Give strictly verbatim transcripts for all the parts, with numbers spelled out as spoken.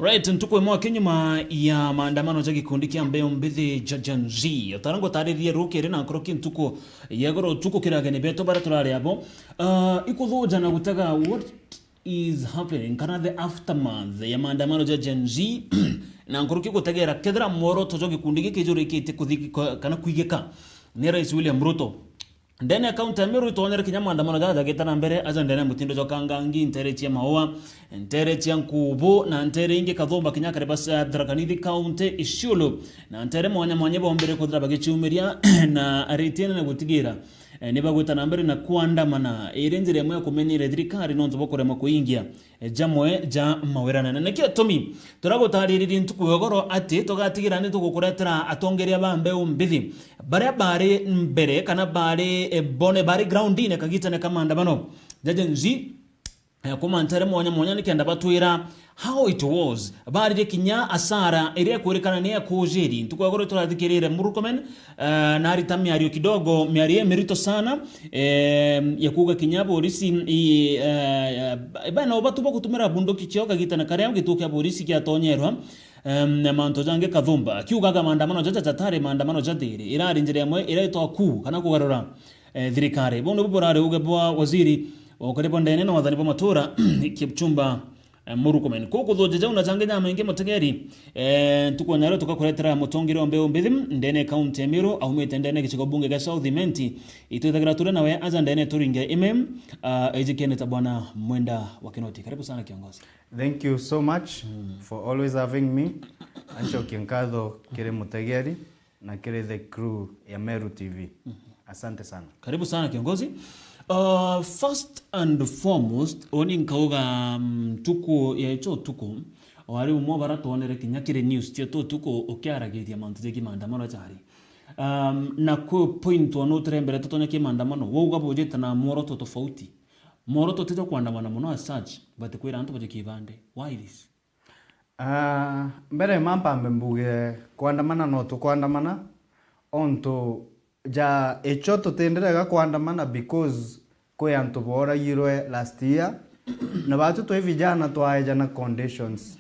Right, ntuku imwe kinyuma ya maandamano ja gikundi kia mbeu mbithi ja Gen Z. Utara ngutaririe rukiri na nkoroki ntuku ya igoro utuku kiri ageni betu baria turari abo. Uh, ikuthuja na gutega what is happening, kana the aftermath ya maandamano ja Gen Z, na nkoroki gutegera kethira mworoto jwa gikundi giki jurikitie kuthi-, kana kwigika ni Rais William Ruto. Ndene ya kaunti ya Meru itwonere kinya maandamano jaja jagita na mbere, aja ndene ya mutindo jwa Kangangi, ntere cia Maua, ntere cia Nkubu, na ntere ingi Kathumba kinya Karibasa, Tharaka Nithi County, Isiolo, na ntere mwanya mwanya bombere kwithira bagiciumiria na aritiene na gutigira, eh, ni bagwita na mbere na kwandamana. Iri njira imwe ya kumenyera thirikari nontu bwa kuremwa kuingia jamwe ja mawira nene. Niki gitumi turagutariria ntuku ya ugoro ati tugatigira ni tugukuretera atongeria ba mbeu mbithi baria bari mbere kana bari, eh, bone bari groundine kagitane ka maandamano ja Gen Z, eh, kuma ntere mwanya mwanya nikenda batwira how it was. Baririe kinya asara iria ikwirikana ni ya kujiri. Ntuku ya ugoro turathikirire Murkomen, eh, na arita miario kidogo, miario imirito sana, eh, ya kuuga kinya borisi i, eh, eh, bana batu bagutumira bunduki cio kagitana karia gituo kia borisi kiatonyerwa, em, na mantu jangi Kathumba. Akiugaga maandamano jaja jatari maandamano ja thiri, irari njira imwe iria itwa kuu kana kugarura, eh, thirikari. Buu nibu burari uge bwa waziri wa ukari bwa ndene na wathani bwa matura, Kipchumba eh, Murkomen. Kuu kuthuja jau na jangi nyamaingi mutegeri, eh, ntuku ya nyario tukakuretera mutongeria wa mbeu mbithi ndene kaunti ya Meru, aumite ndene gicigo bunge gia South Imenti. Itwithagira turi nawe aja ndene turinge ime, ah, ejikene ta bwana Mwenda wa Kinoti. Karibu sana kiongozi. Thank you so much for always having me. Ancokie nkatho kiri mutegeri na kiri the crew ya Meru T V. Asante sana. Karibu sana kiongozi. Uh, first and foremost, uni nkauga, mm, ntuku ya icho utuku, wari umwe bara twonere kinya kiri news cietu utuku ukiaragiria mantu jegi maandamano jari. Um, na kwi point one uturembere tutonye ki maandamano, wauga bujite na mworoto tofauti. Mworoto tija kuandamana muno as such, but kwira antu baje kibande. Why this? Ah, mbere ma mpambe mbuge kwandamana no tukwandamana, ontu ja icho tutindirega kwandamana because kwi antu booragirwe last year, na batu twi vijana twaeja na conditions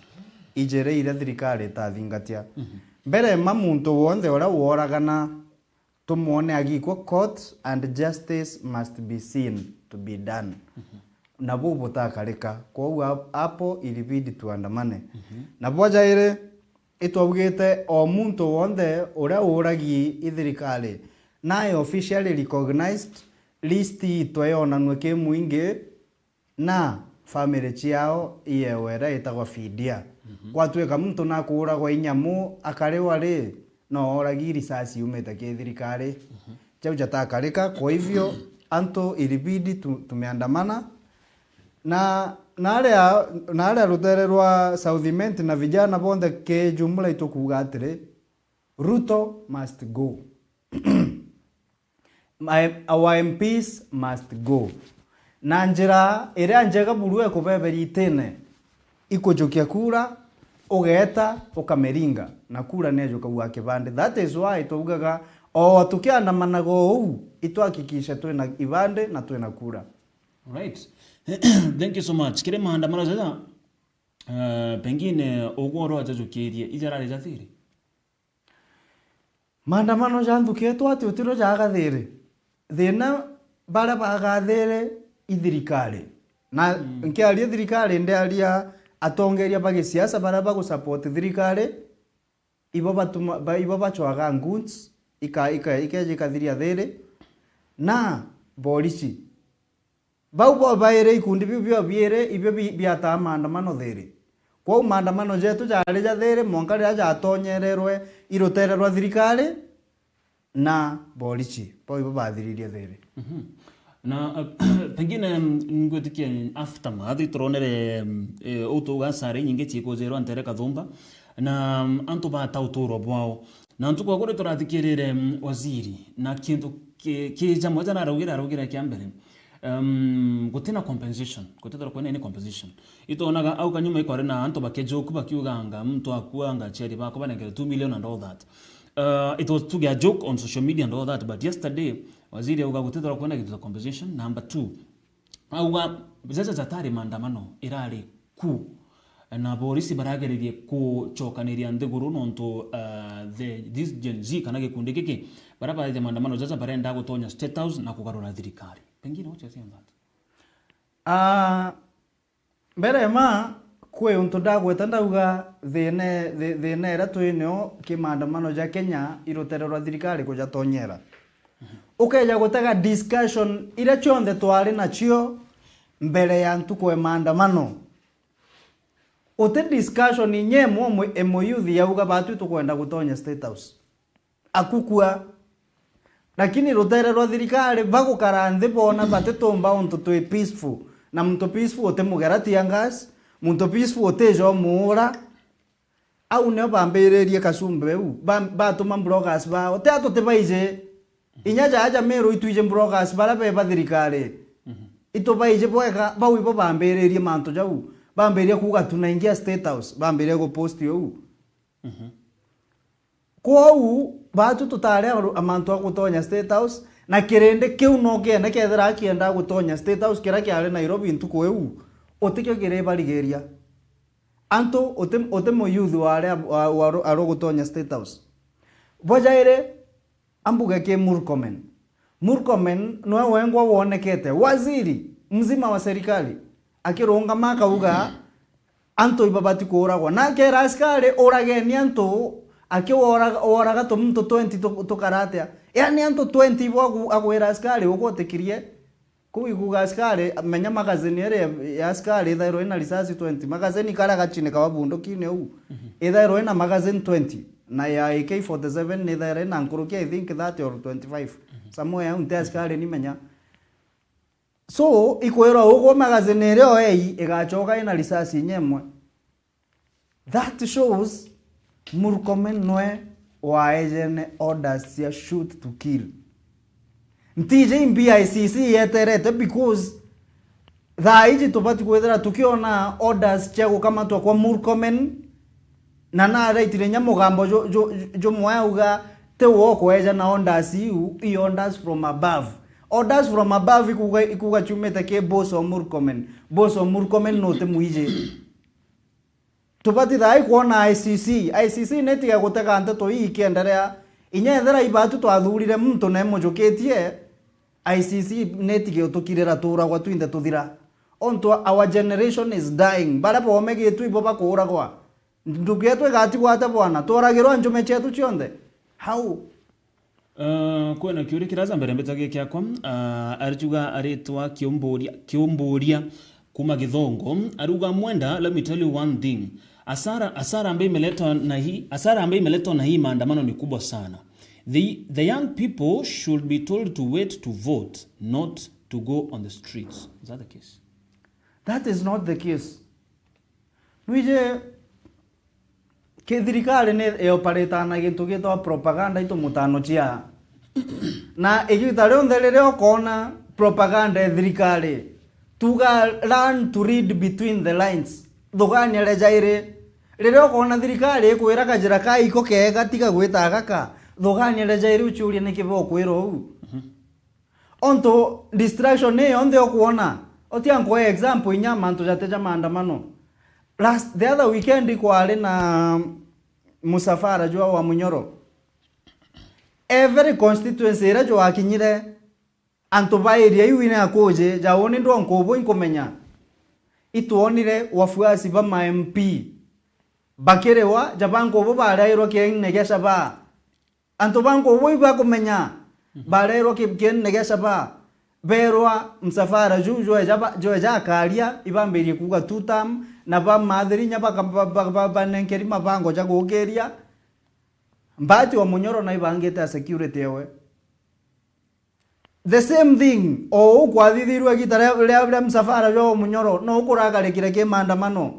ijiri iria thirikari itathingatia. Mbere ma muntu wonthe uria woragana tumwone agikwa court and justice must be seen to be done. Na buu butakarika. Kwou ap-, apo ilibidi tuandamane. Na bwa jairi, itwaugite o muntu wonthe uria uragi i thirikari, nae officially recognized, list itwe yonanwe ki mwingi, na family ciao iyewe iria itagwa fidia. Gwatuika muntu nakuuragwa i nyamu akariwa ri, no oragi risasi yumite ki thirikari. Jau jatakarika, kwa hivyo antu ilibidi tu-, tumeandamana. Na, na aria, na aria rutere rwa South Imenti na vijana bonthe ki jumla itukuuga atiri, Ruto must go. My, our M Ps must go. Na njira iria njega buru ekubeberia itine, ikujukia kura, ugeeta, ukamiringa, na kura nejuka gwa kibande. That is why twaugaga, o tukiandamanaga uu, itwahakikishe twina ibande na twina kura. Right. Thank you so much. Kiri maandamano jaja, uh, pengine ugwe oro ajajukirie, ijarari ja thiri? Maandamano ja nthuki yetu ati utiro jaaga thiri. Thina baria baaga thiri i thirikari. Na nkiaria thirikari, ndiaria atongeria ba gisiasa baria bagusupport thirikari, ibo batuma, ba, ibo bacwaga goons, ika, ika, ikeja ikathiria thiri, na borici. Bau bo bairi, ikundi biu bio biiri, ibio bi-, biataa maandamano thiri. Kwou maandamano jetu jaari ja thiri mwanka riria jatonyererwe i rutere rwa thirikari na borici. Bau ibo bathiririe thiri. Na, uh, pengine, mm, ngwitikia aftermath, ituronere, mm, eh, uu tuuga asara inyingi ciikujirwa ntere Kathumba, na, mm, antu bata uturo bwao. Na ntuku ya kuri turathikirire, mm, waziri, na kintu ki-, kija moja naraugire, araugire kia mbere, um, gutina compensation, gutithirwa kwina any compensation. Itwonaga au kanyuma ikwari na antu bakejoke bakiuganga, muntu akuanga aciari bakwa banengere two million and all that. Uh, it was tuge a joke on social media and all that, but yesterday, waziri auga gutithirwa kwina gintu ta compensation. Number two, auga jaja jatari maandamano, irari ku. Na borisi barageririe kucokaniria nthiguru nontu, uh, the, this Gen Z kana gikundi giki, baria baraithia maandamano jaja barenda gutonya State House na kugarura thirikari. Pengine what you say on that? Ah, mbere ma, kwi untu ndagweta ndauga thina, thi-, thina iria twi nio ki maandamano ja Kenya i rutere rwa thirikari kujatonyera. Ukeja gutega discussion iria cionthe twari nacio mbere ya ntuku ya maandamano. Uti discussion inya imwe imwe, imwe youth yauga batwi tukwenda gutonya State House. Akukua. Lakini rutere rwa thirikari bagukara nthi bona batitumba untu twi peaceful. Na muntu peaceful utimugera tear gas, muntu peaceful utija umuura. Au nio bambiririe kasumbe u, ba-, batuma bloggers bao. Ti atu tibaiji. Inya jaja Meru itwiji bloggers baria beba thirikari. Itubaiji bwega, bau ibo bambiririe mantu jau. Bambiria kuuga tunaingia State House, bambiria gupost uu. Kwou, batu tutari aru-, amantu a gutonya State House, na kirindi kiu no kiene kethira kienda gutonya State House kiria kiari Nairobi ntuku iu, utikio kiribarigiria. Antu uti, uti muyouth wari a-, wa, wa, aru gutonya State House. Bwa jairi, ambuge ki Murkomen. Murkomen nwe wengwa wonekete, waziri mzima wa serikali, akirungama akauga, antu ibabati kuuragwa. Na akera askari, "Urageni antu," akiworaga, woraga tumuntu twenty tu-, tukara atia? Yani antu twenty ibo agu-, agwira askari, ugutikirie? Kuu ikuga askari, menya magazine iria ya askari ithairwa ina risasi twenty. Magazine karia gachini kawa bundukine uu, ithairwa ina magazine twenty. Na ya A K forty-seven ni ithairwa ina nkuruki, I think, thirty or twenty-five. Somewhere au nti askari ni menya. So, ikwirwa ugwe magazine iria o ei igachoka ina risasi inya imwe. That shows Murkomen nwe waejene orders cia shoot to kill. Ntiji imbi I C C yeterete, because thaa iji tubati kwithira tukiona orders cia gukamatwa kwa Murkomen, na naraitire inya mugambo ju-, ju-, jumwe auga, ti we ukweja na orders iu, i orders from above. Orders from above ikuga, ikuga ciumite ki boss o Murkomen. Boss o Murkomen nuti mwiji. Tubati thaa ii kwona I C C. I C C nitige gutega nteto ii ikienderea. Inya ethira ibatu twathurire muntu na imujukitie, I C C nitige utukirira tuuragwa twinthe tuthira. Ontu our generation is dying. Baria boomegitwe ibo bakuuragwa. Ndugu yetu igatigwa atia bwana? Tworagirwa njume cietu cionthe? How? Uh, kwina kiuria kiraja mbere mbitagie kiakwa, uh, ariuga aritwa Kiumburia, Kiumburia kuma Githongo, aruga, "Mwenda, let me tell you one thing. Hasara, hasara ambayo imeletwa na hii, hasara ambayo imeletwa na hii maandamano ni kubwa sana. The, the young people should be told to wait to vote, not to go on the streets." Is that the case? That is not the case. Nwije, ki-, thirikari ni ioperate na gintu gitagwa propaganda itu mutano cia. Na igita rionthe riria ukoona propaganda ya thirikari, tuga learn to read between the lines. Thugania ria jairi. Riria ukoona thirikari ikwira kajira ka iko keega tiga gwita gaka, thugania ria jairi uciurie niki bokwira uu. Ontu distraction ni yonthe ukwona. Utia nkuhe example inya mantu jate ja maandamano. Last, the other weekend kwari na musafara jwa wa Munyoro. Every constituency iria jwakinyire, antu ba area iu ina akuji, ja uni ndwa nkubu inkumenya. Itwonire wafuasi ba ma M P bakiriwa, ja ba nkubu barairwa kiene gia Shabaa. Antu ba nkubu ibakumenya, barairwa ki-, kiene gia Shabaa, berwa msafara juu jweja ba-, jweja akaria, ibambirie kuuga two term, na bamathiri inya baka-, ba-, ba-, ba-, banenkeri mabango ja gukiria. Mbati wa Munyoro na ibangite a security ewe. The same thing, o uu kwathithirue igita ria, ria, ria msafara jwa Munyoro, no ukuragarikire ki maandamano.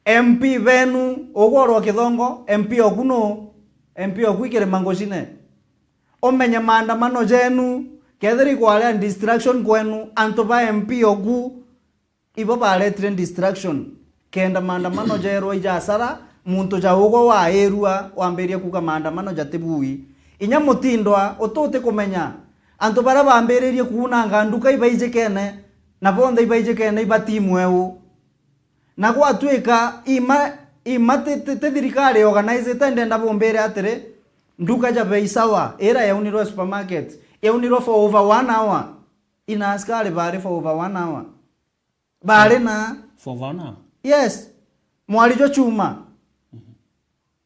M P benu, ugworwa Kithongo, M P oku nu? M P oku i Kirima Ngucine. Umenye maandamano jenu, kethira ikwaria distraction kwenu, antu ba M P oku, ibo baretire distraction, kenda maandamano jerwa ija asara, muntu ja ugwe wairua, wambiria kuuga maandamano jatibui. Inya mutindwa, ututi kumenya, antu baria bambiririe kuunanga nduka ibaijikene, na bonthe ibaijikene iba timu eu. Na gwatuika ima, ima ti, ti, ti thirikari organized, ndenda bumbire atiri, nduka ja bei sawa, ira yaunirwe supermarket, yaunirwe for over one hour. Ina askari bari for over one hour. Bari na For one hour? Yes. Mwari jwa chuma.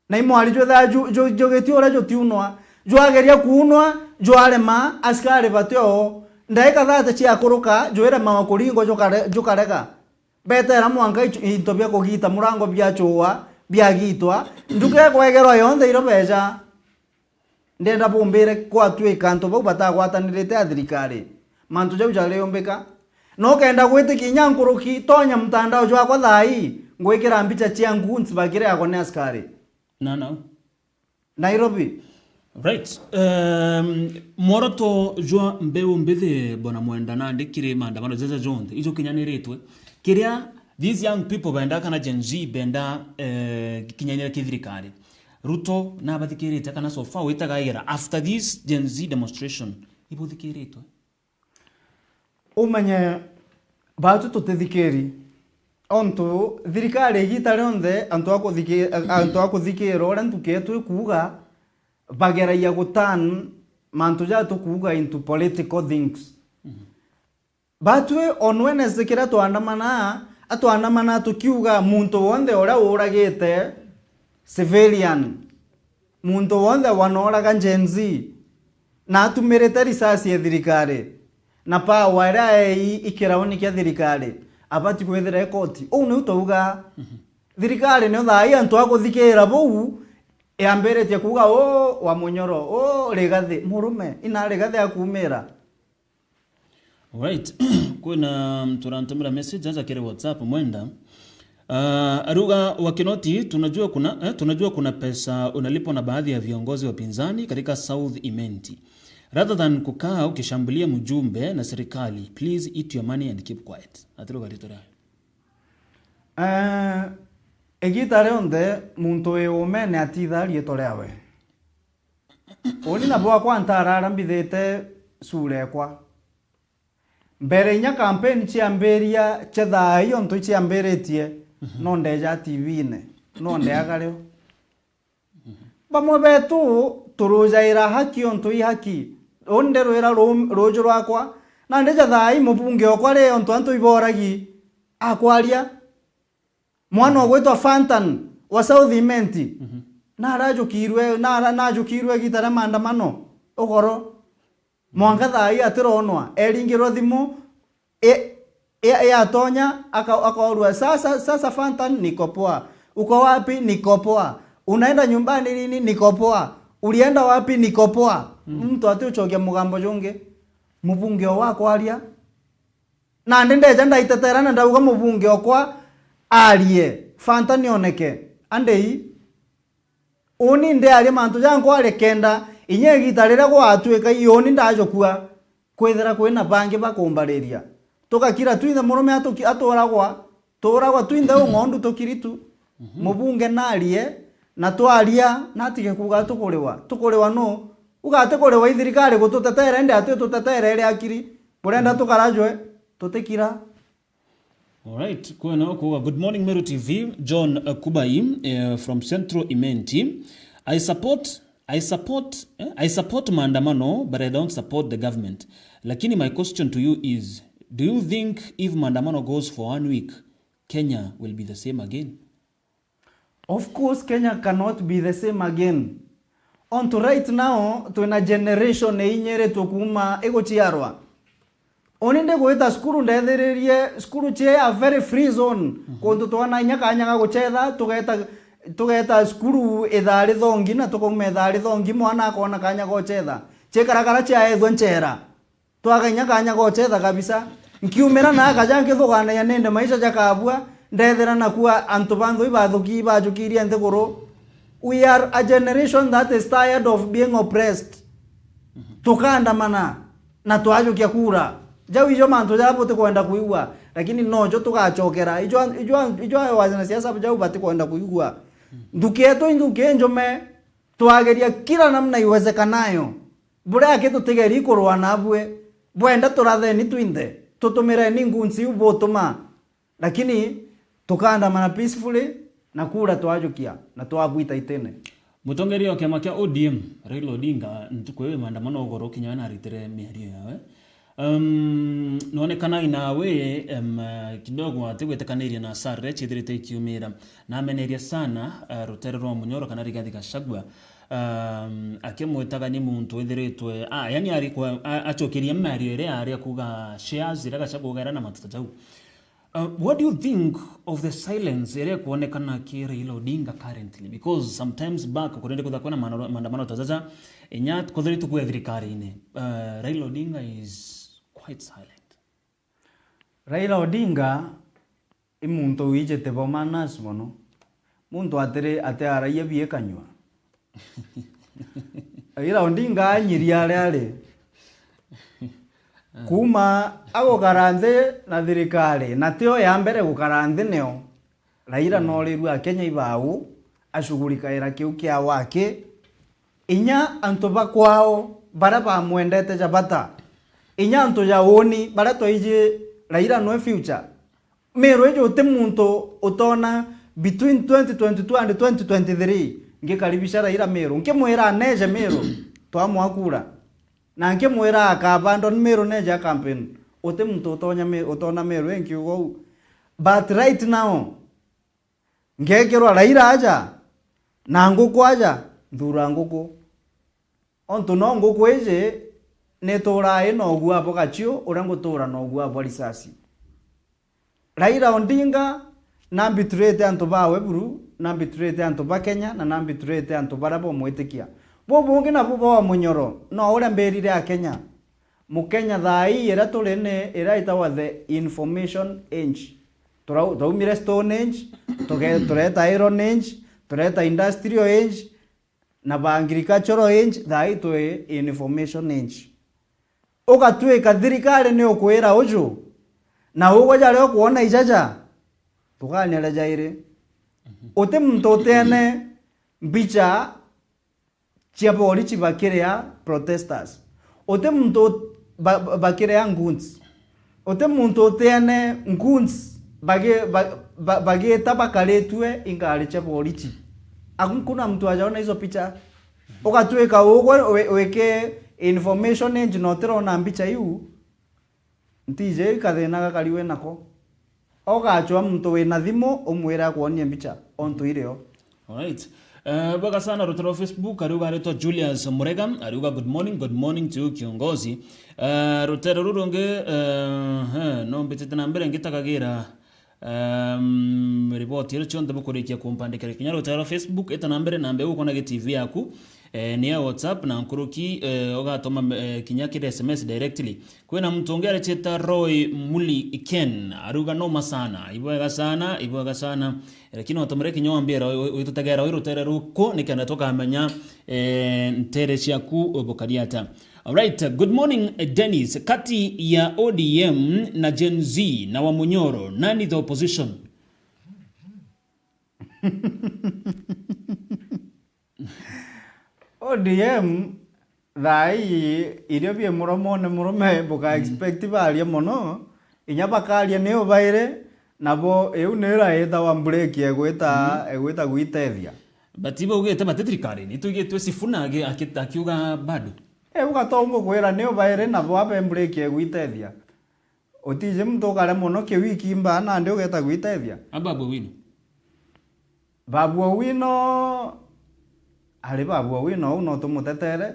Na imwari jwethaa ju-, ju-, jugiti uria jutiunwa, jwageria kuunwa, jwarema, askari batio. Ndaika thate ciakuruka, jwiremawa kuringwa, jukare-, jukarega. Betera mwanka ichu-, into bia kugita murango biachua, biagitwa, nduka ikwegerwa yonthe iro beja. Ndenda bumbire kwatuika antu bau batagwatanirite a thirikari. Mantu jau jariumbika. No kenda gwitikia inya nkuruki, tonya mtandao jwakwa thaa ii, ngwikira mbicha cia ngunzi bakireagwa ni askari. Na, na. Nairobi. Right. Um, mworoto jwa mbeu mbithi, Bwana Mwenda, nandi kiri maandamano jaja jonthe ijukinyaniritwe, kiria these young people benda kana Gen Z benda, eh, gikinyanira ki thirikari. Ruto nabathikirite kana so far witaga igera after this Gen Z demonstration ibuthikiritwe? Umenye, batu tutithikiri. Ontu thirikari igita rionthe, antu a kuthiki-, antu a kuthikira uria nthuki yetu ikuuga, bageragia guturn mantu ja tukuuga into political things. Batwi on Wednesday kiria twaandamana, atwaandamana tukiuga muntu wonthe uria uragite civilian, muntu wonthe wanoraga Gen Z, na atumirite risasi ya thirikari, na power iria ei ikirauni kia thirikari, abati kwithira ekoti. Uu niu twauga. Thirikari nio thaa ii antu a kuthikira buu yambiritie kuuga, "Uu wa Munyoro, uu Rigathi, murume, ina Rigathi akumira." Alright. Kwina muntu urantumira message aja kiri WhatsApp, Mwenda. Ah, aruga, "Wa Kinoti, tunajua kuna, eh, tunajua kuna pesa unalipwa na baadhi ya viongozi wa pinzani katika South Imenti. Rather than kukaa ukishambulia mjumbe na serikali, please eat your money and keep quiet." Atiruga rito ria. Eh, igita rionthe muntu wi umene atithaa riitwa riawe. Uni na bwakwa ntarara mbithite sura ekwa. Mbere inya kampeni ciambiria cia thaa ii ontu iciambiritie, no ndeja T V-ine, no ndeaga rio. Bamwe betu turujaira haki ontu i haki. Uni ndirwira ru-, ruju rwakwa, na ndija thaa ii mubunge okwa ri ontu antu iboragi akwaria. Mwana ugwitwa Fantan wa South Imenti, narajukirwe, nara-, najukirwe igita ria maandamano, ugoro. Mwanka thaa ii atironwa, eringirwe thimu, i-, i-, yatonya, aka-, akaorua, "Sasa, sasa Fantan, niko poa. Uko wapi? Niko poa. Unaenda nyumbani lini? Niko poa. Ulienda wapi? Niko poa." Muntu ati ucokia mugambo jungi. Mubunge o wakwaria. Nandi ndeja ndaitetera na ndauga mubunge okwa arie, Fanta nioneke. Andei, uni ndiaria mantu jankwa ari kenda, inya igita riria gwatuika iuni ndajukua, kwithira kwina bangi bakumbariria. Tugakira twinthe murume atuki-, aturagwa, tuuragwa twinthe ung'ondu tukiri tu. Mubunge narie, na twaria, natige kuuga tukuriwa. Tukuriwa nu? Uga ati kuriwa i thirikari gututetera, indi ati tutetere iri akiri. Burenda tukarajwe, tutikira. Alright, kwena kuuga, "Good morning, Meru T V, John, uh, Kubai, uh, from Central Imenti. I support, I support, eh, I support maandamano, but I don't support the government. Lakini my question to you is, do you think if maandamano goes for one week, Kenya will be the same again?" Of course, Kenya cannot be the same again. Onto right now, twina generation iinyiritwe kuuma iguciarwa. Uni ndigwita cukuru, ndethiririe cukuru cia a very free zone. Kuntu twana inya kanya ga gucetha, tugeta, tugeta cukuru ithaa rithongi na tukauma ithaa rithongi, mwana akona kanya ga gucetha. Ciikarakara ciaethua nchera. Twaga inya kanya gocetha kabisa. Nkiumira na akaja nkithuganagia nindi maisha jakabua, ndethira nakua antu ba nthui bathuki bajukirie nthiguru. We are a generation that is tired of being oppressed. Tukaandamana na twajukia kura. Jau ijo mantu jaria butikwenda kuigua, lakini nojo tugacokera. Ijo, ijo, ijo wanasiasa jau batikwenda kuigua. Nthuki yetu i nthuki injume, twageria kila namna iwezekanayo. Buria aki tutigeri kurwa nabue, bwenda turatheni twinthe, tutumireni ngunzi iu butuma. Lakini Tukaandamana peacefully na kura twajukia na twabwita itene. Mutongeria wa kiama kia O D M, Raila Odinga, ntuku iu maandamano ugoro kinya we naritire miario yawe. Um, nonekana inawe um, kidogo atigwitikaniria na sare ciithirite ikiumira. Nameneria sana uh, rutere rwa Munyoro kana Rigathi Gachagua, um, akimwitaga ni muntu withiritwe ah, yani ari kwa- a- acokeria miario iria ari akuga shares iria Gachagua ugera na matata jau. Uh, what do you think of the silence iria ikuonekana ki Raila Odinga currently? Because sometimes back kurende kutha kwena maandamano ta jaja, inya kuthiri tukue thirikari-ini. Uh, Raila Odinga is quite silent. Raila Odinga i muntu wijite bo manners mono. Muntu atiri atiaragia bie kanyua. Raila Odinga anyiria aria ari. Kuuma agukara nthi na thirikari, na tio ya mbere gukara nthi nio. Raila noorirue Akenya ibau, ashughulikaira kiu kia waki. Inya antu ba kwao baria bamwendete ja bata. Inya antu ja uuni baria twaiji Raila nwe future. Meru iji uti muntu utona between twenty twenty-two and twenty twenty-three ngikaribisha Raila Meru, nkimwira aneje Meru, twamwa kura. Na nkimwira akabandwa ni Meru neje a campaign. Uti muntu utonya Me- utona Meru enkiuga uu. But right now, ngekirwa Raila aja, na nguku aja, nthura nguku. Ontu no nguku iji nituraa ina ugua bwa gachiu uria ngutura na ugua bwa risasi. Raila Odinga nambiturite antu bawe buru, nambiturite antu ba Kenya, na nambiturite antu baria bamwitikia. Bubungi nabu bwa Munyoro, no uria mbirire Akenya. Mukenya thaa ii iria turi ni iria itagwa the information age. Tura- Twaumire stone age, tuge- tureta iron age, tureta industrial age, na ba agricultural age, thaa ii twi information age. Ugatwika thirikari ni ukwira uju, na ugwe jaria ukwona ijaja, tukanire jairi. Uti muntu utiene mbicha cia borichi bakiria protesters. Uti muntu ut- ba- ba- bakiria goons. Uti muntu utiene goons bagi- ba- ba- bagita bakaritue ingari cia borichi. Hakuna mtu ajaona hizo picha. Ugatwika ugwe wi- wiki information age na utirona mbicha iu. Ntiji ikathina gakari wi nako. Ugachwa muntu wina thimu umwire akwonie mbicha ontu irio. Alright. Eh, bwega sana rutaro Facebook, ariuga aritwa Julius Murega, ariuga good morning, good morning to you kiongozi. Eh, rutero ruru rungi, eh, eh, no mbitite na mbere ngitagagira, um, riboti iria cionthe bukurikia kumpandikira kinya rutero Facebook, ita na mbere na mbere gukona gi T V yaku, eh, ni ya WhatsApp na nkuruki, eh, ugatuma, eh, kinya kiri S M S directly. Kwina muntu ungi arecieta Roy Muli Ken, aruga noma sana, ibwega sana, ibwega sana. Lakini watumire kinya wambira wi- wi- witutegera wi rutere ruku nikenda tukamenya, eh, ntere ciaku bukari ata. Alright, good morning, eh, Dennis. Kati ya O D M na Gen Z na Wamunyoro, nani the opposition? O D M thaa ii irio bi muromone murume buka expect baria mono, inya bakaria ni ubaire, nabo iu ni ira itawa break egwita, egwita gwitethia. But ibaugite bati thirikari, ni tuigitwe Sifuna aki- aki- akiuga bado. Iu gatongu kwira ni ubaire nabo abe break egwitethia. Utiji muntu ukare mono kiwiki mbaa nandi ugeta gwitethia. A Babu Owino? Babu Owino ari Babu Owino, au no tumutetere.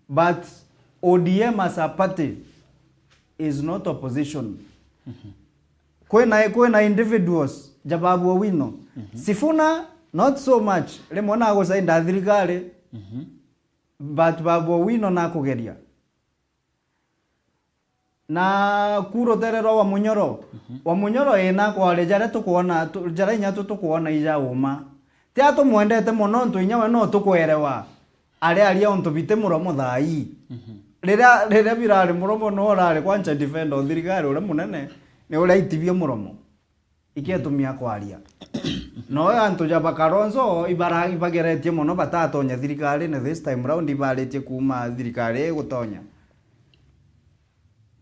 But O D M as a party is not opposition. Kwina, kwina individuals ja Babu Owino. Sifuna, not so much. Rimwe nagucainda thirikari. But Babu Owino nakugeria. Na ku rutere rwa Wamunyoro, Wamunyoro ina kwari jaria tukwona, tu- jaria inya tu tukwona ija uma. Ti atumwendete mono ntu inya we no tukwerewa. Ari aria untu biti muromo thaa ii. Riria, riria birari muromo no urari kwancha defender o thirikari uria munene, ni uria aitibie muromo. Iketumia kwaria. No antu ja ba Kalonzo ibara- ibageretie mono batatonya thirikari, na this time round ibaritie kuuma thirikari igutonya.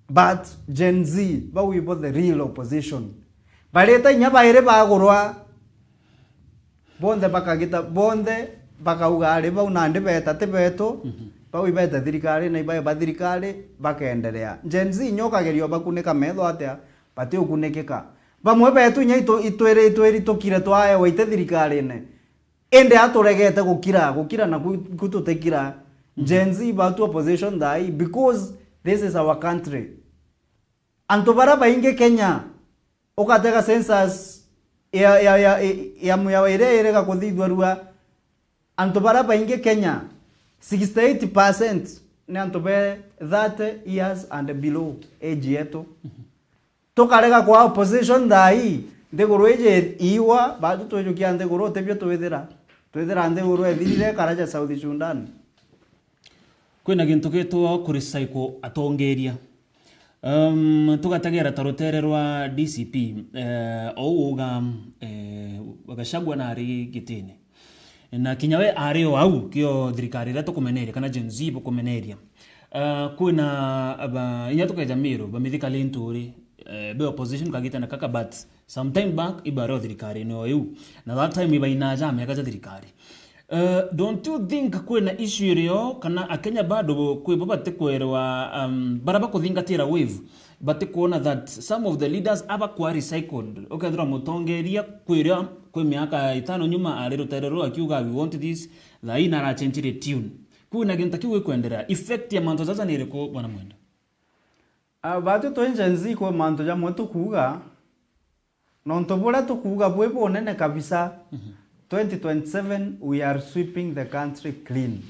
But Gen Z, bau ibo the real opposition. Barita inya bairi bagurwa, bonthe bakagita, bonthe bakauga ari bau nandi beta ti betu, bau ibeta thirikari na ibae ba thirikari, bakenderea. Gen Z inya ukageria ubakunika metho atia, batiukunikika. Bamwe betu inya itu-, itwiri-, itwiritukire twaewa ite thirikarine. Indi aturegete gukira, gukira na ku, ku tutikira. Gen Z batu opposition thaai, because this is our country. Antu baria baingi Kenya, ukatega census ya, ya, ya, ya, ya, ya iria irega kuthithua rua, antu baria baingi Kenya, sixty eight percent ni antu be thirty years and below age yetu. Tukarega kwa opposition thaai, nthiguru iji iigwa, batu twijukia nthiguru, utibio twithira. Twithira nthiguru ethirire, karaja South Sudan. Kwina gintu gitwa kurecycle atongeria. Um, tugategera ta rutere rwa D C P, eh, ou uga, eh, Gachagua nari gitine. Na kinya we ari o au, kio thirikari iria tukumeneria, kana Gen Z bukumeneria. Uh, kwina aba, inya tukeja Miru, bamithika linturi, eh, be opposition kagitene kaka, but some time back, ibari o thirikari ni o iu. Na that time ibaina ja miaka ja thirikari. Uh, don't you think kwina issue irio, kana Akenya bado bo-, kwi bo batikwerwa, um, bara bakuthingatira wave, batikwona that some of the leaders aba kwa recycled? Ukethirwa mutongeria kwiria kwi miaka itano nyuma ari rutere ruu akiuga, "We want this," thaai narachenjire tune. Kwina gintu kiu gikwenderea. Effect ya mantu jaja ni iriku, Bwana Mwenda? Ah, batu twi Gen Z kwi mantu jamwe tukuuga, nontu buria tukuuga bwi bunene kabisa, twenty twenty-seven we are sweeping the country clean.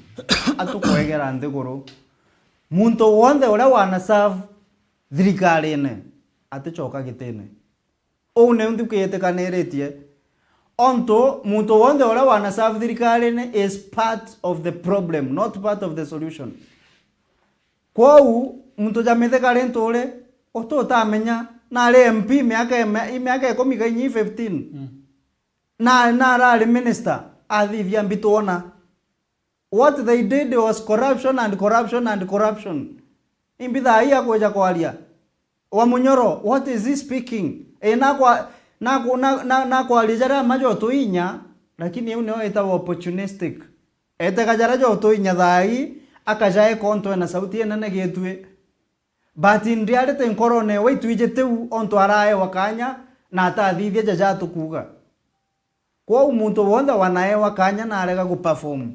Atukwegera nthiguru. Muntu wonthe uria wana serve thirikarine atichoka gitine. Uu niu nthuki yitikaniritie. Ontu muntu wonthe uria wana serve thirikarine is part of the problem, not part of the solution. Kwou, muntu ja mithika rintu uri, uti utamenya, nari M P miaka ime-, miaka ikumi ka inya fifteen. Mm. Na, na arari minister, athithia mbitwona. What they did was corruption and corruption and corruption. Imbi thaai akweja kwaria. Wa Munyoro, what is he speaking? E, nakwa-, naku-, na, na, nakwaria jaria ma jotuinya, lakini iu nio itagwa opportunistic. Etega jaria jotuinya thaai, akajaeka ontu ena sauti enene gitui. But in reality, nkorone ewe itwiji tiu ontu araewa kanya na atathithia jaja tukuuga. Kwou muntu wonthe wanaewa kanya na arega guperform,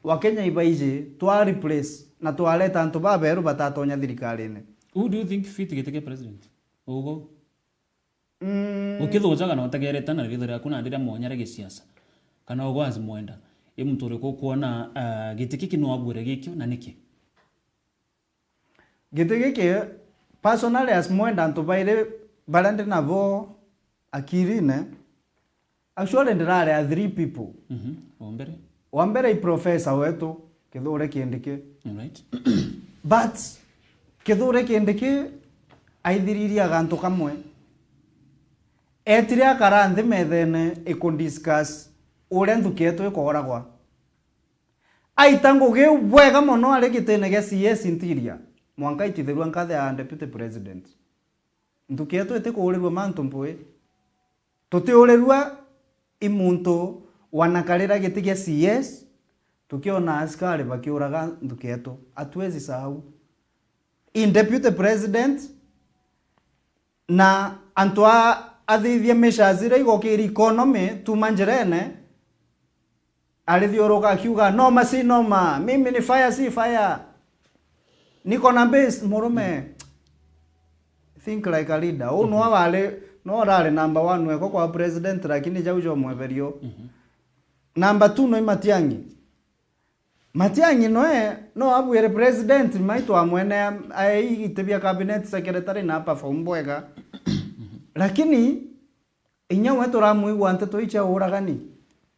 Wakenya ibaiji, twa replace na twareta antu baberu batatonya thirikarine. Who do you think fit giti kia president? Ugo? Mm. Ukithujaga na utegerete na ritho riaku na ndira mwanya ria gisiasa, kana ugo as Mwenda, i muntu uriku ukwona, ah, giti giki no agwire gikio na niki? Giti giki, personally, as Mwenda, antu bairi baria ndi nabo akirine, actually ndirari a three people. Mhm. Wa mbere? Wa mbere i professor wetu, Kithure Kindiki. Alright. But Kithure Kindiki aithiririe gantu kamwe. Etire akara nthi methene iku discuss uria nthuki yetu ikoragwa. Aita ngugi iu bwega mono ari gitine gia C S Interior, mwanka aitithirua nkathe ya Deputy President. Nthuki yetu itikuurirua mantu mpui. Tutiurirua i muntu wanakarira giti gia C S, tukiona askari bakiuraga nthuki yetu. Hatuwezi sahau. I Deputy President, na antu a-, athithia measures iria igokiri economy tuma njirene, arithiuruka akiuga, "Noma si noma, mimi ni fire si fire. Niko na base, murume." Think like a leader. Uu no wari, no arari number one weko kwa president, lakini jau jo mweberio. Mhm. Number two no i Matiang'i. Matiang'i noe, no abwire president, maitu amwene, ae igiti bia cabinet secretary na perform bwega. Lakini, inya we turamwigua nteto icia uragani,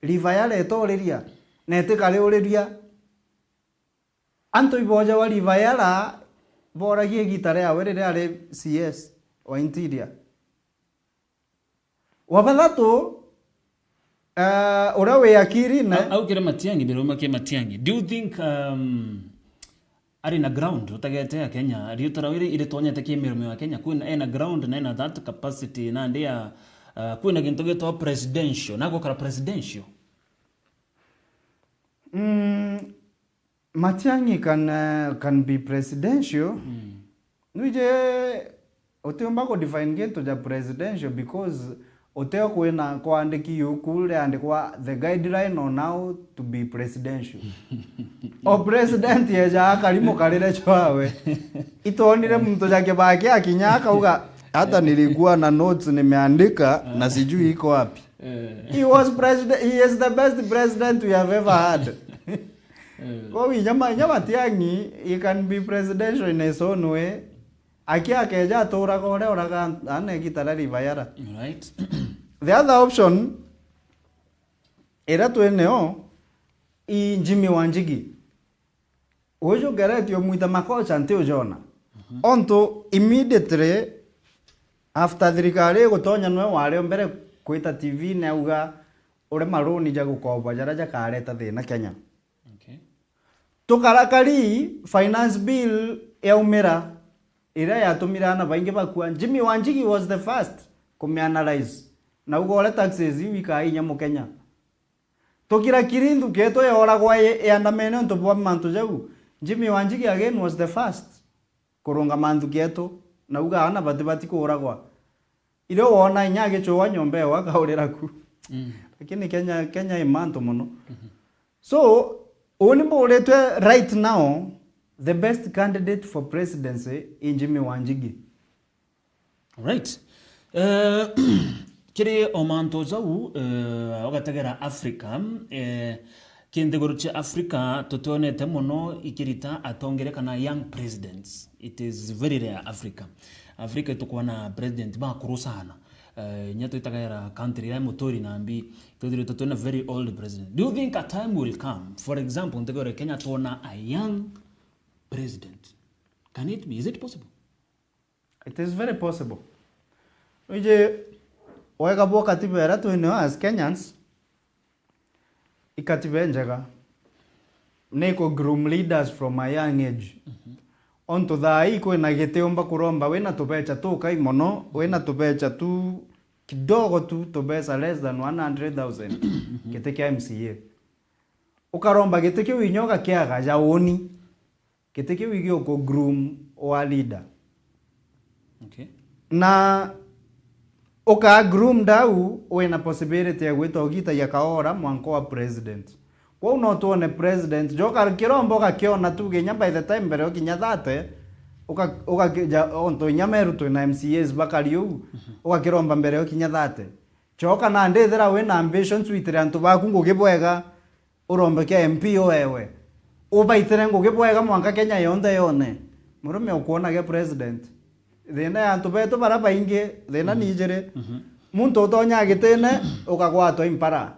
River Yala itooriria, na itikariuriria. Antu ibojawa River Yala, boragia igita riawe riria ari C S wa Interior. Wa bathatu, eh, uria wi akirine. Au, au kiri Matiang'i, mbere uma ki Matiang'i. Do you think, um, ari na ground, utegete ya Kenya, riuta rau iri, iritonyete kimiromo ya Kenya, kwina, ena ground na ena that capacity, nandi ya, uh, kwina gintu gitwa presidential, na gukara presidential. Mm, Matiang'i can, uh, can be presidential. Mm. Nwije utiumba ku define gintu ja presidential because uteo kwina kwandiki yuku riandikwa the guideline on how to be presidential. O president eja akari mukarire chwawe. Itonire muntu ja Kibaki akinya akauga, "Hata nilikuwa na notes nimeandika na sijui iko wapi." Eh. He was president, he is the best president we have ever had. Eh. Kwou inya ma-, inya Matiang'i, he can be presidential in his own way. Aki akeja aturaga uria uraga an-, ana igita ria ribayara. Right. The other option iria twi nio i Jimmy Wanjigi. Uju ngeretio mwita makocha nti ujona. Mhm. Ontu immediately after thirikari igutonya nwe wari o mbere kwita T V-ini auga uria maruni ja gukoba jaria jakareta thina Kenya. Okay. Tukarakari finance bill yaumira, iria yatumire ana baingi bakua. Jimmy Wanjigi was the first kumianalyze na uga uria taxes iu ikaa inya Mukenya. Tukirakiri nthuki yetu yoragwa i-, iandamene untu bwa mantu jau. Jimmy Wanjigi again was the first kurungama nthuki yetu na uga ana batibati kuuragwa. Irio wona inya agichua nyomba ewe akaurira ku. Mm. Lakini Kenya, Kenya i mantu mono. Mhm. So, uu ni mburitwe right now, the best candidate for presidency i Jimmy Wanjigi. Right. Eh, kiri o mantu jau, eh, ugategera Africa, eh, ki nthiguru cia Africa tutionete mono ikirita atongeria kana young presidents. It is very rare Africa. Africa itukuona president bakuru sana. Eh, inya twitagaira country ya Muturi na Mbi, twithiritwe twina very old president. Do you think a time will come, for example, nthiguru ya Kenya tuona a young president? Can it be? Is it possible? It is very possible. Wije wega bwa katiba iria twinayo as Kenyans, i katiba injega. Ni ku groom leaders from a young age. Mhm. Ontu thaa ii kwina giti umba kuromba wina tubecha tukai mono, wina tubecha tu kidogo tu, tubecha less than one hundred thousand, mhm, giti kia M C A. Ukaromba giti kiu inya ugakiaga ja uni. Giti kiu igiuku groom wa leader. Okay. Na uka groom dau, wina possibility ya gwita ugitagia kaora mwanka wa president. Kwou no tuone president, joka kiromba ugakiona tu ginya by the time mbere ukinya thirty, uka, uka, ja, onto inya Meru twina M C As bakari uu, mhm, ugakiromba mbere ukinya thirty. Joka nandi ithira wina ambitions witire antu baku ngugi bwega, urombe kia M P uewe. Ubaitire ngugi bwega mwanka Kenya yonthe yone. Murume ukwona ge president. Thina ya antu betu bara baingi, thina, mhm, ni ijiri. Mhm. Muntu utonya gitine, ukagwatwa impara.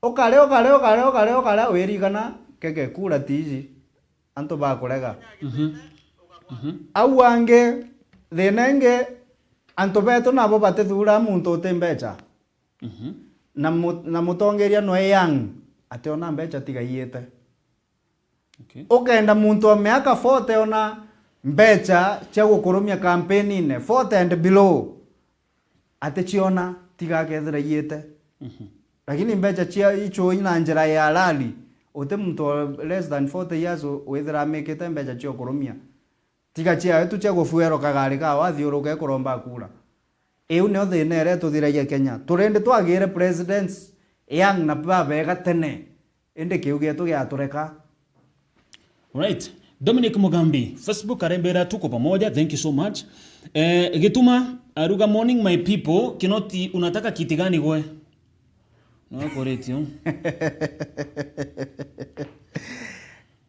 Ukare, ukare, ukare, ukare, ukare, wirigana, keke kura tiji. Antu bakurega. Mhm. Mhm. Au angi, thina ingi, antu betu nabo batithuura muntu uti mbecha. Mhm. Na mu-, na mutongeria nwe young, ationa mbecha tiga iite. Okay. Ukenda muntu wa miaka forty ona mbecha cia gukurumia campaign-ine, forty and below, aticiona, tiga akethira iite. Mhm. Lakini mbecha cia ichuu ina njira ya halali, uti muntu wa less than forty years u-, withira amikite mbecha cia ukurumia. Tiga ciawe tu cia gufuerwa kagari kao athiuruke kuromba kura. Iu nio thina iria ituthiragia Kenya. Turende twagire presidents young na babega tene. Indi kiu gietu giatureka. Alright. Dominic Mugambi, Facebook arembera tuko pamoja. Thank you so much. Eh, Gituma, aruga, "Morning my people, Kinoti unataka kiti gani gwe?" No kuritio.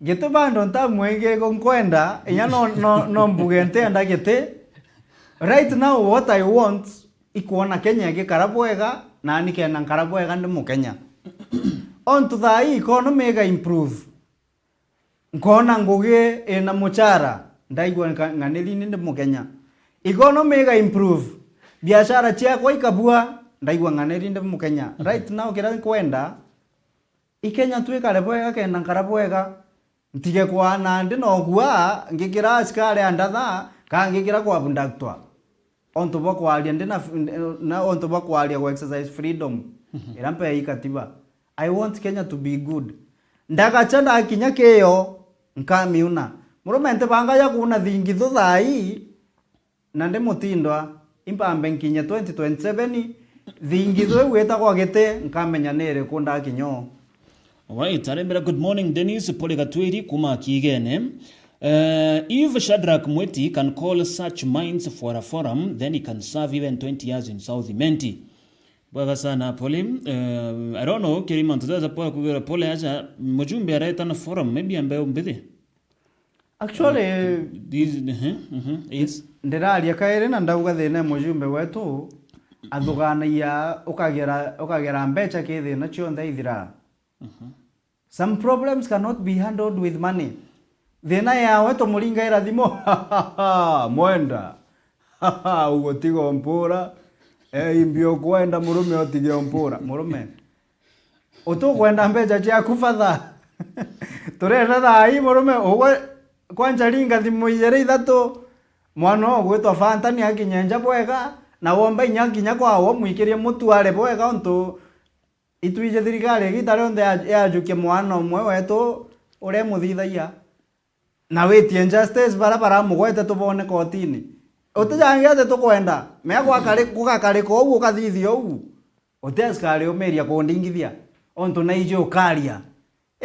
Giti bado ntamwenge nkwenda, inya no, no, no mbuge ntienda giti. Right now what I want, ikwona Kenya igikara bwega, na nikenda nkara bwega ndi Mukenya. Ontu thaa ii economy iga improve. Nkona ngugi ina muchara, ndaigua nka-, ng'aniri ni ndi Mukenya. Economy iga improve. Biashara ciakwa ikabua, ndaigua ng'aniri ndi Mukenya. Mhm. Right now kiria nkwenda, i Kenya twikare bwega, kenda nkara bwega. Ntige kwana ndi na ukua, ngikira askari andatha, ka ngikira kwa abductwa. Ontu bwa kwaria ndi na, na ontu bwa kwaria gwa exercise freedom, ira mpei katiba. I want Kenya to be good. Ndagacha ndakinya kiyo, nkamiuna. Murume nti banga ya kuuna thingi thu thaa ii, na ndi mutindwa, impambe nkinye twenty twenty-seven, thingi thu iu itagwa giti, nkamenya ni iriku ndakinya o. Alright, arembera, good morning, Dennis, pole Gatwiri, kuma Kiigene. Uh, if Shadrack Mwiti can call such minds for a forum, then he can serve even twenty years in South Imenti. Bwega sana, pole. Uh, I don't know, kiri mantu jaja pole kugera pole aja, mujumbe areta na forum, maybe ambe umbithi. Actually, these, uh-huh, uh-huh, yes. Ndiraria kairi na ndauga thina mujumbe wetu athuganagia ukagera, ukagera mbecha ki thina cionthe ithira. Mhm. Some problems cannot be handled with money. Thina yawe tumuringaira thimu. Mwenda. Ugutiga umpura. Eh, imbi ukwenda murume utige umpura. Murume. Utukwenda mbecha ciaku father. Turenda thaa ii murume ugwe kwanja ringa thimu ijiri ithatu. Mwana ugwitwa Fanta ni akinye nja bwega, na womba inya kinya kwawe umwikirie mutu are bwega untu itwiji thirikari igita rionthe ya-, yajukia mwana umwe wetu uria imuthithagia. Na witie justice bara baramugwete tubone kotini. Utijangia ati tukwenda. Mea gwakari-, gugakarika uu ukathithia uu. Uti askari umiria kundingithia. Ontu naiji ukaria.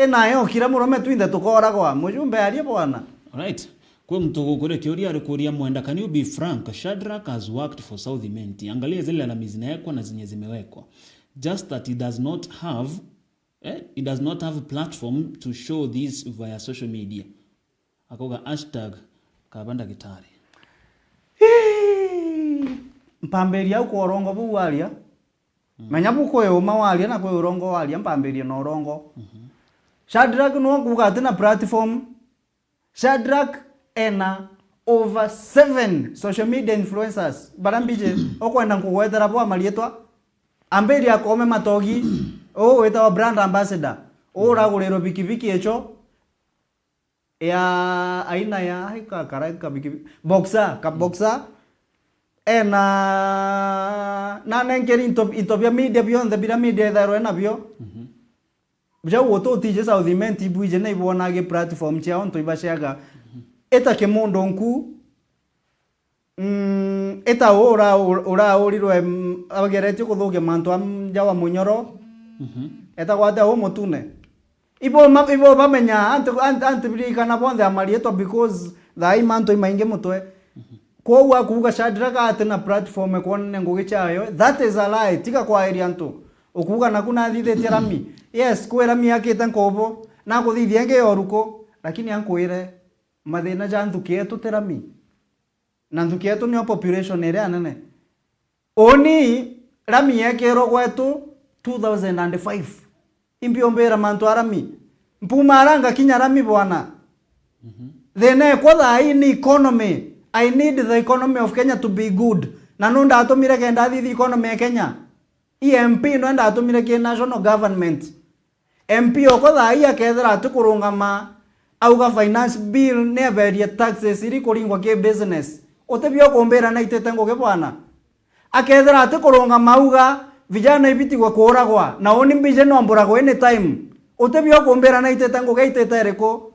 Inayo kira murume twinthe tukoragwa. Mujumbe arie bwana. Alright. Kwi muntu gukuria kiuria ari kuria Mwenda, can you be frank? Shadrack has worked for South Imenti. Angalia zile lalami zinawekwa na zenye zimewekwa. Just that he does not have, eh, he does not have platform to show this via social media. Akauga hashtag kaba ndagitari. Hii! Mpambiria au kwa urongo buu waria. Mm. Menya bu kwi uma waria na kwi urongo waria, mpambirie na urongo. Mhm. Shadrack no kuuga ati na platform. Shadrack ena over seven social media influencers. Bara mbiji, ukwenda nkugwetera bwa marietwa. Ambiria Koome Matogi, uu witawa brand ambassador. Uu uragurirwe bikibiki icho. Ya aina ya, ai, ka, kara, ka biki-, boxer, ka boxer. Ena, na nenkeri into, into bia media bionthe, bira media ithairwe nabio. Mhm. Jau ututije South Imenti ibwije na ibwonage platform ciao ntu ibaciaga. Mhm. Ita kimundu nku, mm, ita uu ura-, ura-, uraurirwe, mm, ageretie kuthukia mantu a nja wa munyoro. Mhm. Etagwa atia uu mutune? Ibo ma-, ibo bamenya antu, antu, antu birikana bonthe amarietwa because thaa ii mantu imaingi mutwe. Mhm. Kwou akuuga Shadrack ati na platform ekwonania ngugi ciayo, that is a lie. Tiga kwairia antu. Ukuuga naku nathithitie rami. Yes, kwi rami akite nkubu, nakuthithia ingi ya uruku, lakini ankwire, mathina ja nthuki yetu ti rami. Na nthuki yetu niyo population iria nene. Uni rami yekirwe gwetu two thousand and five. Imbi umbira mantu a rami. Mpuma ara ngakinya rami bwana. Mhm. Thina ekwa thaa ii ni economy. I need the economy of Kenya to be good. Na nu ndatumire kenda athithi economy ya Kenya? I M P no ndatumire ki national government. M P okwa thaa ii akethira ati kurungama, auga finance bill ni eberie taxes iri kuringwa ki business. Utibio kumbira naitite ngugi bwana? Akethira ati kurungama auga vijana ibitigwe kuuragwa, na uni mbiji no mburagwe any time. Utibio kumbira naitite ngugi aitite iriku?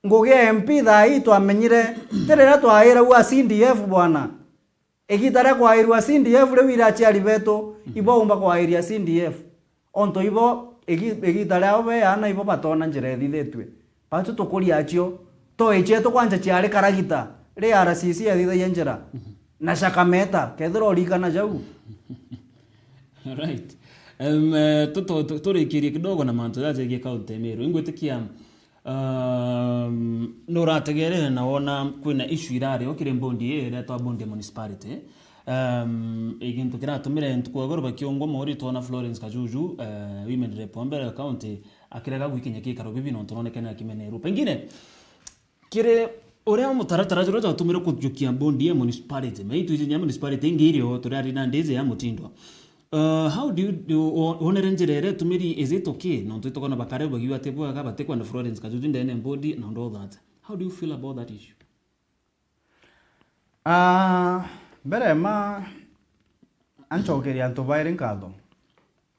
Ngugi ya M P thaa ii twamenyire, ti riria twairagua C D F bwana. Igita ria kwairua C D F riu iraciari betu, mhm, ibo umba kwairia C D F. Onto ibo, igi-, igita riao be aana ibo batona njira ithithitue. Batu tukuria acio, toi cietu kwanja ciari karagita, ri R C C yathithagia njira. Mhm. Na cakameta, kethira urikana jau. Alright. Em, eh, tu-, tu-, tu-, turikirie kidogo na mantu jajegie kaunti ya Meru. Ingwitikia Um, nurategeere na wona kwina issue irari o kiri bondi ii iretwa bondi ya municipality. Um, igintu kiratumire ntuku ya iguru bakiungwa mauri twona Florence Kajuju, eh, women rep wa mbere ya county, akirega gwikinya gikaro bibi nontu nonekene akimenerwa. Pengine, kiri uria mutaratara juria jwatumire kujukia bondi ya municipality, maitu iji nya municipality ingi irio turari na ndizi ya mutindwa. Uh, how do you, do, wo-, wonere njira iria itumiri, is it okay? Nontu itokona bakare bagiuga ati bwega, batikwenda Florence Kajuju ndene mbodi and all that. How do you feel about that issue? Ah, mbere ma ancokeria antu bairi nkatho.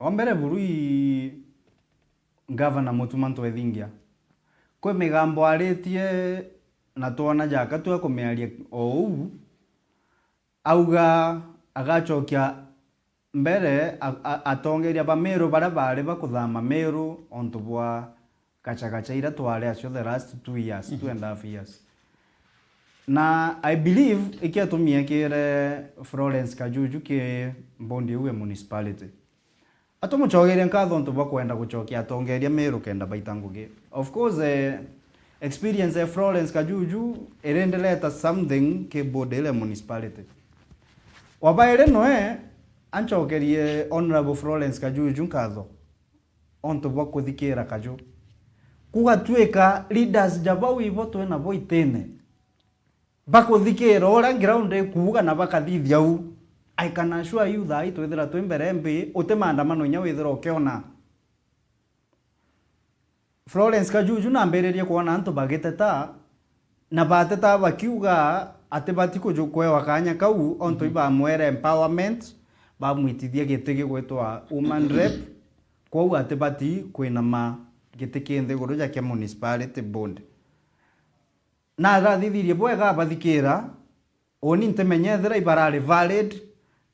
Wa mbere buru i Gavana Mutuma Ntwethingia. Kwi migambo aritie na twona jaka twa kumiaria o uu, auga agacokia mbere a-, a-, atongeria ba Meru baria baari bakuthama Meru ontu bwa gachagacha iria twari acio the last two years, two and a half years. Na I believe ikiatumie kire Florence Kajuju ki bondi iu ya municipality. Atumucogerie nkatho ontu bwa kwenda gucokia atongeria Meru kenda baita ngugi. Of course, eh, experience ya Florence Kajuju irendeleta something ki board ile municipality. Wa bairi noe ancokerie Honourable Florence Kajuju nkatho ontu bwa kuthikira Kaju. Kugatwika leaders ja bau ibo twina bo itine. Bakuthikira uria ground ikuuga na bakathithia u. I can assure you thaa ii twithira twi mbere mbi, uti maandamano inya withira ukiona. Florence Kajuju nambiririe kwona antu bagiteta, na bateta bakiuga ati bati kuju-, kwewa kanya kau, ontu ibamwere empowerment, bamwitithia giti gigwitwa woman rep, kwou ati bati kwinama giti ki nthiguru ja kia municipality board. Na arathithirie bwega abathikira, uni ntimenya ethira ibarari valid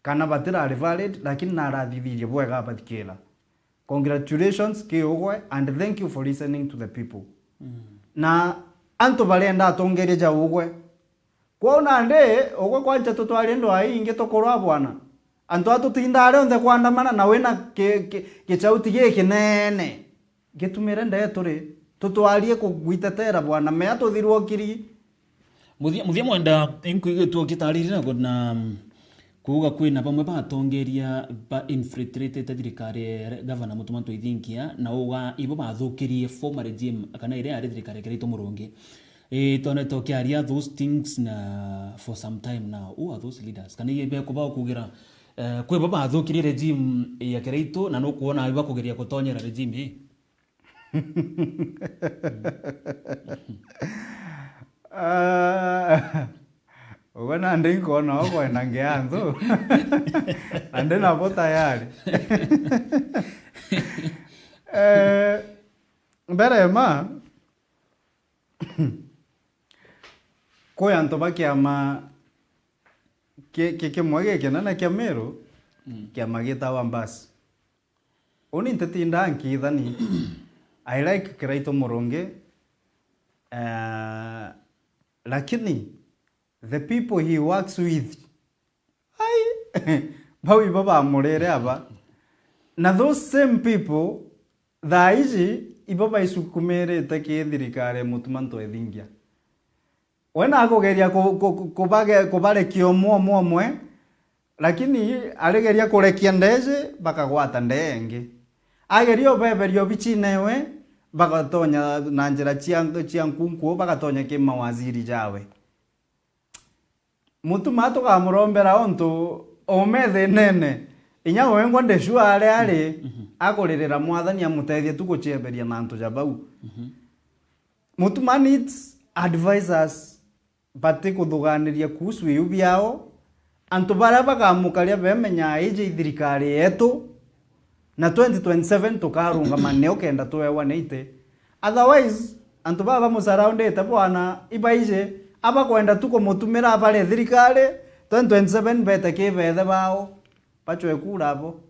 kana batirari valid, lakini na arathithirie bwega abathikira. Congratulations, ki ugwe, and thank you for listening to the people. Na antu barenda atongeria ja ugwe. Kwou nandi, ugwe kwanja tutwari ndwaa ingi tukurwa bwana. Antu a tutindaa arionthe kwandamana na wina ki-, ki-, gichauti gikinene. Gitumire ndee turi, tutwarie kugwitetera bwana, mea tuthirwe ukiri. Muthia, muthia mwenda, inkuigitwe ukitariri na, na, mm, kuuga kwina bamwe batongeria ba infiltratete thirikari ya Gavana Mutuma Ntwethingia, na uga ibo bathukirie former regime, kana iria yari thirikari ya Kiraitu Murungi. Eh, twonete ukiaria those things na for some time now. Who are those leaders? Kana ibe kuba ukugira, eh, kwi bo bathukirie regime ya Kiraitu, na nukwona iba kugeria gutonyera regime ii? Ah, ugwe nandi nkwona ukwenda ngia nthu. Nandi nabo tayari. Eh, mbere ma, kwi antu ba kiama ki-, ki-, kimwe gikinene kia Meru, kiama gitawa Mbasi. Uni ntitindaa nkithani. I like Kiraitu Murungi, eh, lakini the people he works with, ai, bau ibo bamurire aba. Na those same people, thaa iji, ibo baisukumirite ki thirikari ya Mutuma Ntwethingia. We nakugeria ku-, ku-, ku-, kubage-, kubarekia umwe, umwe, umwe, lakini arigeria kurekia ndeeji, bakagwata ndee ingi. Ageria ubeberia obichine iwe, bagatonya na njira cia, cia nkunku, bagatonya ki mawaziri jawe. Mutuma tukamurombera untu ume thinene. Inya wengwa ndicua aria ari, akuririra Mwathani amutethie tu gucieberia na antu ja bau. Mutuma needs advisors bati kuthuganiria kuhusu iu biao. Antu baria bakamukaria bemenyaa iji i thirikari yetu, na twenty twenty-seven tukarungama nio kenda twewa ni iti. Otherwise, antu baba bamusurroundite bwana ibaiji, abakwenda tu kumutumira abare thirikari, twenty twenty-seven bete ki bethe bao, bachwe kura abo.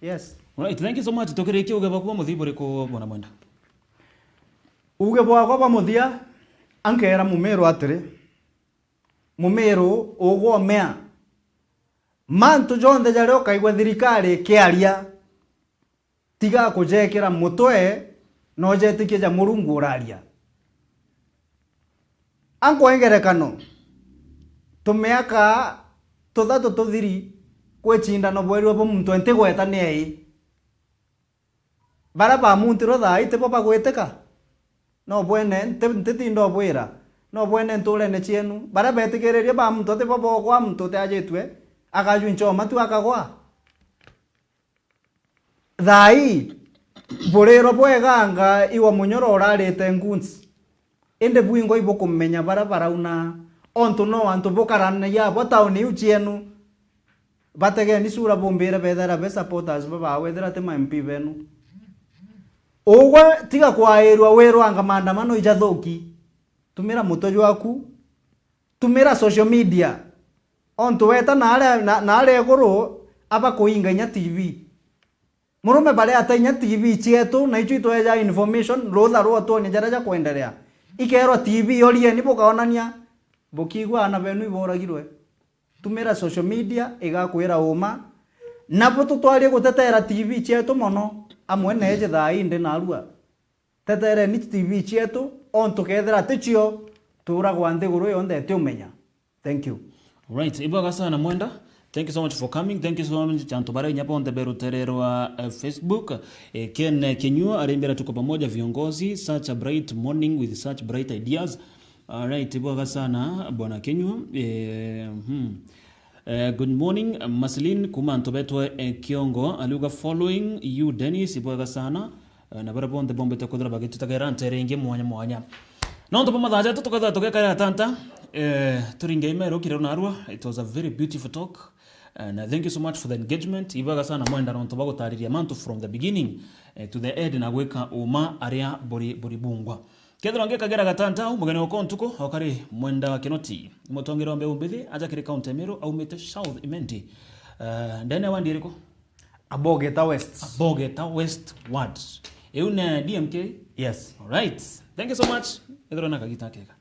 Yes. Alright, thank you so much. Tukirikia ugeba kuba muthii buriku, bwana Mwenda? Uge bwakwa bwa muthia, ankeera Mumiru atiri, Mumiru ugwomea, mantu jonthe jaria ukaigua thirikari ikiaria, tiga kujekira mutwe, na ujetikie ja Murungu uraria. Ankwa ngerekano, tumiaka tuthatu tuthiri, kwi cindano bwerwe bo muntu ntigweta ni ei. Baria bamuntirwe thaa ii tibo bagwitika? No bwene, nti-, ntitinda ubwira, no bwene nturene cienu. Baria betikiririe bamuntwa tibo bogwa, muntu utiajitue akajua nchoma tu akagwa. Thaa ii, buriro bweganga iwa munyoro urarite ngunzi. Indi bwingwa ibukumenya bara barauna, ontu no antu bukaranagia abo tauni iu cienu. Bategeni sura bumbire bethera be supporters ba bawe, ethira ti ma M P benu. Ugwe tiga kwairwa wirwanga maandamano ijathuki. Tumira mutwe jwaku, tumira social media. Ontu weta na aria, na, na aria iguru, abakuinga inya T V. Murume baria ata inya T V cietu, na ichu itweja information, rutha rwa tuonia jaria jakwenderea. Ikerwa T V orieni bukaonania, bukiigua aana benu iboragirwe. Tumira social media igakwira uma. Nabo tutwarie gutetera T V cietu mono, amwe neeje thaa ii ndi narua. Tetereni T V cietu, ontu kethira ti cio, tuuragwa nthiguru yonthe itiumenya. Thank you. Right, ibwega sana Mwenda. Thank you so much for coming. Thank you so much antu baria inya bonthe berutererwa, eh, Facebook. Eh, Ken, eh, Kinyua arimbira, "Tuko pamoja viongozi, such a bright morning with such bright ideas." Alright, ibwega sana bwana Kinyua. Eh, hmm. Eh, good morning, Marceline, kuma antu betwe, eh, Kiongo, aliuga, "Following you, Dennis," ibwega sana. Eh, na baria bonthe bombite kwithira bagitutagera ntere ingi mwanya mwanya. Nontu bwa mathaa jaitu tukethira tugekara atanta, eh, turinge imero kirero narua. It was a very beautiful talk. Eh, na thank you so much for the engagement. Ibwega sana Mwenda nontu bwa gutariria mantu from the beginning, eh, to the end na gwika uma aria buri, buri bungwa. Kethira ngikagera gatanta au, mugeni wakwa ntuku, okari Mwenda wa Kinoti. Ni mutongeria wa mbeu mbithi, aja kiri kaunti ya Meru, aumite South Imenti. Eh, ndene wandi iriku? Abogeta West. Abogeta West Ward. Iu ne D M K? Yes. Alright. Thank you so much. Ethirwa na kagita kega.